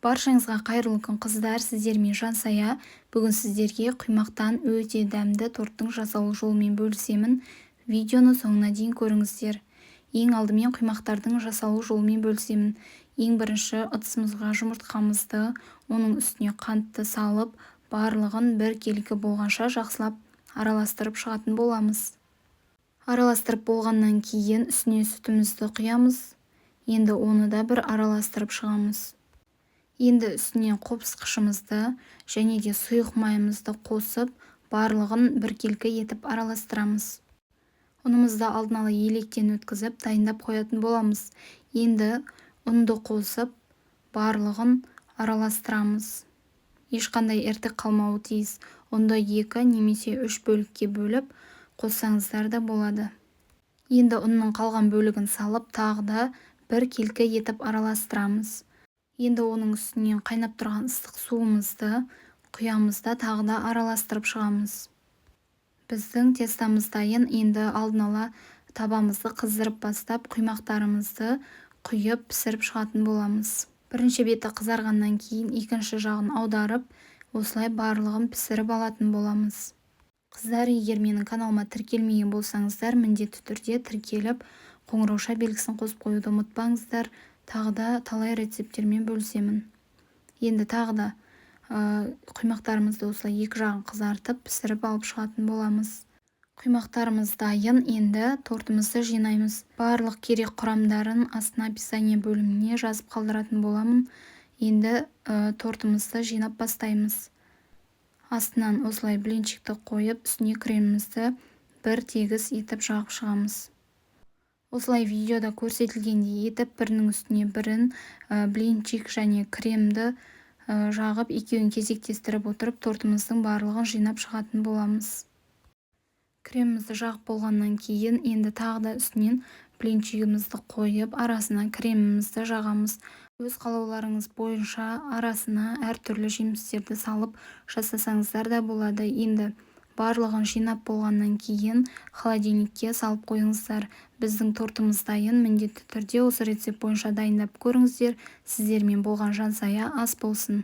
Баршаңызға қайырлы күн, қыздар! Сіздермен Жансая. Бүгін сіздерге құймақтан өте дәмді торттың жасалу жолымен бөлісемін. Видеоны соңына дейін көріңіздер. Ең алдымен құймақтардың жасалу жолымен бөлісемін. Ең бірінші ыдысымызға жұмыртқамызды, оның үстіне қантты салып, барлығын біркелкі болғанша жақсылап араластырып шығатын боламыз. Араластырып болғаннан кейін үстіне сүтімізді құямыз. Енді оны да бір араластырып шығамыз. Енді үстіне қопсықшымызды және де сұйық майымызды қосып, барлығын біркелкі етіп араластырамыз. Ұнымызды алдын ала електен өткізіп, дайындап қоятын боламыз. Енді ұнды қосып, барлығын араластырамыз. Ешқандай ірітік қалмауы тиіс. Ұнды 2 немесе 3 бөлікке бөліп қоссаңыздар да болады. Енді ұнның қалған бөлігін салып, тағы да біркелкі етіп араластырамыз. Енді оның үстінен қайнап тұрған ыстық суымызды құямыз да тағы да араластырып шығамыз. Біздің тестамыз дайын. Енді алдын ала табамызды қыздырып бастап, құймақтарымызды құйып пісіріп шығатын боламыз. Бірінші беті қызарғаннан кейін екінші жағын аударып, осылай барлығын пісіріп алатын боламыз. Қыздар, егер менің каналыма тіркелмеген болсаңыздар, міндетті түрде тіркеліп, қоңырауша белгісін қосып қоюды ұмытпаңыздар. Тағы да талай рецепттермен бөлісемін. Енді тағы да құймақтарымызды осылай екі жағын қызартып, пісіріп алып шығатын боламыз. Құймақтарымыз дайын, енді тортымызды жинаймыз. Барлық керек құрамдарын астына описание бөліміне жазып қалдыратын боламын. Енді тортымызды жинап бастаймыз. Астынан осылай блинчикті қойып, үстіне кремімізді бір тегіс етіп жағып шығамыз. Осылай видеода көрсетілгендей етіп бірінің үстіне бірін блинчик және кремді жағып, екеуін кезектестіріп отырып, тортымыздың барлығын жинап шығатын боламыз. Кремімізді жағып болғаннан кейін енді тағы да үстінен блинчигімізді қойып, арасына кремімізді жағамыз. Өз қалауларыңыз бойынша арасына әртүрлі жемістерді салып жасасаңыздар да болады. Енді барлығын жинап болғаннан кейін холодильникке салып қойыңыздар. Біздің тортымыз дайын. Міндетті түрде осы рецепт бойынша дайындап көріңіздер. Сіздермен болған Жансая. Ас болсын.